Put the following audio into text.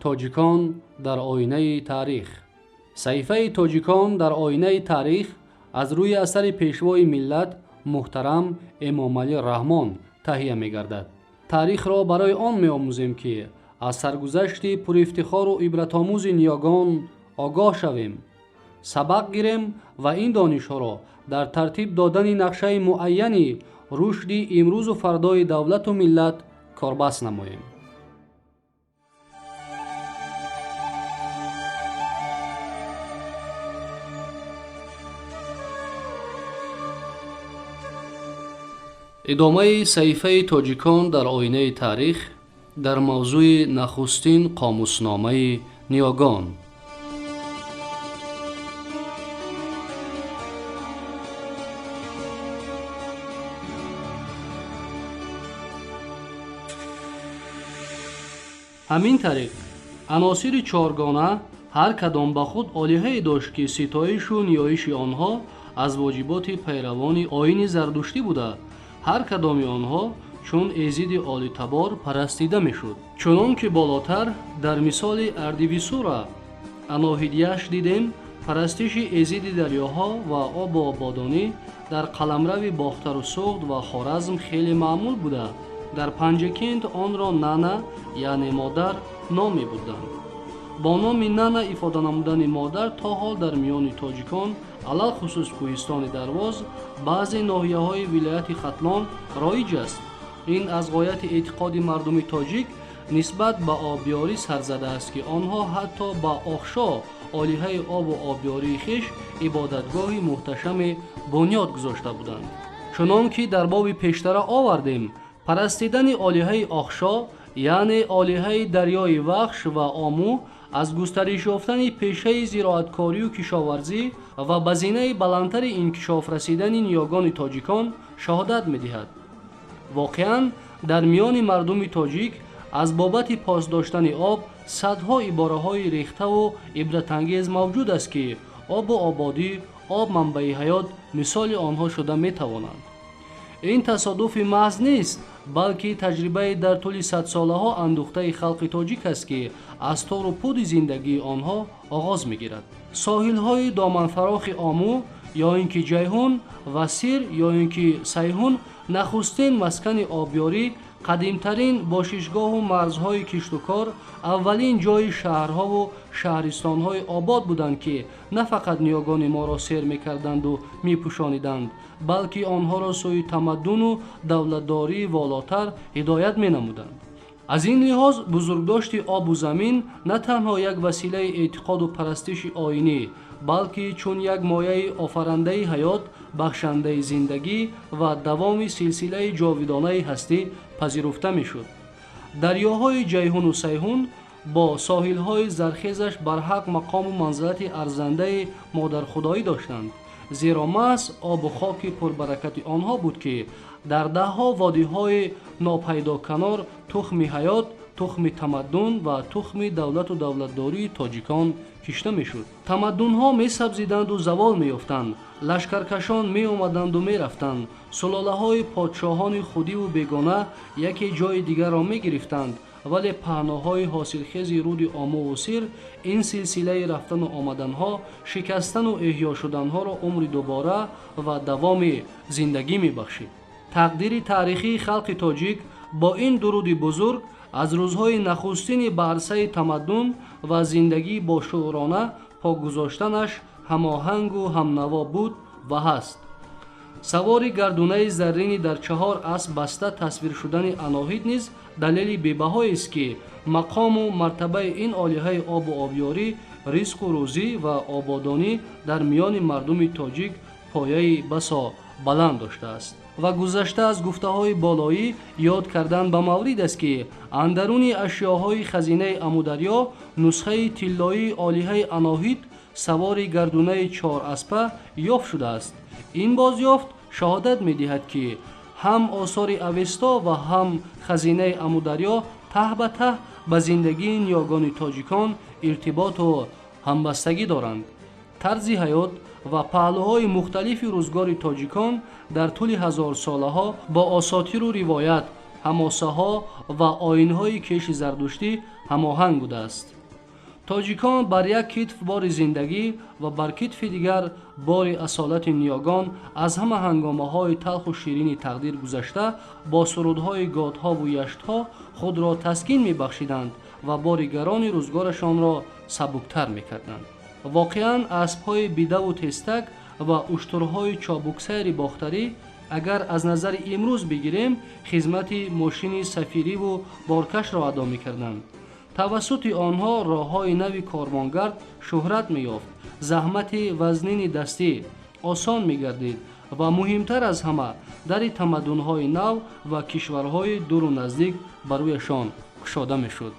Тоҷикон дар оинаи таърих. Саҳифаи Тоҷикон дар оинаи таърих аз рӯи асари Пешвои миллат муҳтарам Эмомалӣ Раҳмон таҳия мегардад. Таърихро барои он меомӯзем, ки аз саргузашти пурифтихору ибратомӯзи ниёгон огоҳ шавем, сабақ гирем ва ин донишҳоро дар тартиб додани нақшаи муайяни рушди имрӯзу фардои давлату миллат корбаст намоем. Идомаи саҳифаи Тоҷикон дар оинаи таърих дар мавзӯи нахустин қомусномаи ниёгон. Ҳамин тариқ, аносири чоргона ҳар кадом ба худ олиҳае дошт, ки ситоишу ниёиши онҳо аз воҷиботи пайравони оини зардуштӣ буда, ҳар кадоми онҳо чун эзиди олитабор парастида мешуд. Чунон ки болотар дар мисоли Ардивисура Аноҳидяш дидем, парастиши эзиди дарёҳо ва обу ободонӣ дар қаламрави Бохтару Суғд ва Хоразм хеле маъмул буда, дар Панҷакент онро Нана, яъне модар, ном мебурданд. Бо номи Нана ифода намудани модар то ҳол дар миёни тоҷикон, алалхусус кӯҳистони Дарвоз, баъзе ноҳияҳои вилояти Хатлон роиҷ аст. Ин аз ғояти эътиқоди мардуми тоҷик нисбат ба обёрӣ сар задааст, ки онҳо ҳатто ба Охшо, олиҳаи обу обёрии хеш, ибодатгоҳи муҳташаме бунёд гузошта буданд. Чунон ки дар боби пештара овардем, парастидани олиҳаи Охшо, яъне олиҳаи дарёи Вахш ва Ому, аз густариш ёфтани пешаи зироаткорию кишоварзӣ ва ба зинаи баландтари инкишоф расидани ниёгони тоҷикон шаҳодат медиҳад. Воқеан, дар миёни мардуми тоҷик аз бобати пос доштани об садҳо ибораҳои рехтаву ибратангез мавҷуд аст, ки обу ободӣ, об манбаи ҳаёт мисоли онҳо шуда метавонанд. Ин тасодуфи маҳз нест, балки таҷрибаи дар тӯли садсолаҳо андӯхтаи халқи тоҷик аст, ки аз тору пуди зиндагии онҳо оғоз мегирад. Соҳилҳои доманфарохи Ому ё ин ки Ҷайҳун ва Сир ё ин ки Сайҳун нахустин маскани обёрӣ, қадимтарин бошишгоҳу марзҳои киштукор, аввалин ҷои шаҳрҳову шаҳристонҳои обод буданд, ки на фақат ниёгони моро сер мекарданду мепӯшониданд, балки онҳоро сӯи тамаддуну давлатдории волотар ҳидоят менамуданд. Аз ин лиҳоз бузургдошти обу замин на танҳо як василаи эътиқоду парастиши оинӣ, балки чун як мояи офарандаи ҳаёт, бахшандаи зиндагӣ ва давоми силсилаи ҷовидонаи ҳастӣ пазируфта мешуд. Дарёҳои Ҷайҳуну Сайҳун бо соҳилҳои зархезаш барҳақ мақому манзилати арзандаи модархудоӣ доштанд, зеро маҳз обу хоки пурбаракати онҳо буд, ки дар даҳҳо водиҳои нопайдоканор тухми ҳаёт, тухми тамаддун ва тухми давлату давлатдории тоҷикон кишта мешуд. Тамаддунҳо месабзиданду завол меёфтанд, лашкаркашон меомаданду мерафтанд, сулолаҳои подшоҳони худиву бегона яке ҷои дигарро мегирифтанд, вале паҳноҳои ҳосилхези руди Омуву Сир ин силсилаи рафтану омаданҳо, шикастану эҳё шуданҳоро умри дубора ва давоми зиндагӣ мебахшид. Тақдири таърихии халқи тоҷик бо ин дуруди бузург аз рӯзҳои нахустини ба арсаи тамаддун ва зиндагии бошуурона пок гузоштанаш ҳамоҳангу ҳамнаво буд ва ҳаст. Савори гардунаи заррини дар чаҳор асп баста тасвир шудани Аноҳид низ далели бебаҳоест, ки мақому мартабаи ин олиҳаи обу обёрӣ, ризқу рӯзӣ ва ободонӣ дар миёни мардуми тоҷик пояи басо баланд доштааст. Ва гузашта аз гуфтаҳои болоӣ, ёд кардан ба маврид аст, ки андаруни ашёҳои хазинаи Амударё нусхаи тиллоии олиҳаи Аноҳид савори гардунаи чораспа ёфт шудааст. Ин бозёфт шаҳодат медиҳад, ки ҳам осори Авесто ва ҳам хазинаи Амударё таҳ ба таҳ ба зиндагии ниёгони тоҷикон иртиботу ҳамбастагӣ доранд. Тарзи ҳаёт ва паҳлӯҳои мухталифи рӯзгори тоҷикон дар тӯли ҳазорсолаҳо бо осотиру ривоят, Ҳамосаҳо ва оинҳои кеши зардуштӣ ҳамоҳанг будааст. Тоҷикон бар як китф бори зиндагӣ ва бар китфи дигар бори асолати ниёгон аз ҳама ҳангомаҳои талху ширини тақдир гузашта, бо сурудҳои готҳову яштҳо худро таскин мебахшиданд ва бори гарони рӯзгорашонро сабуктар мекарданд. Воқеан, аспҳои бидаву тезтак ва уштурҳои чобуксайри бохтарӣ, агар аз назари имрӯз бигирем, хизмати мошини сафириву боркашро адо мекарданд. Тавассути онҳо роҳҳои нави корвонгард шӯҳрат меёфт, заҳмати вазнини дастӣ осон мегардид ва муҳимтар аз ҳама, дари тамаддунҳои нав ва кишварҳои дуру наздик ба рӯяшон кушода мешуд.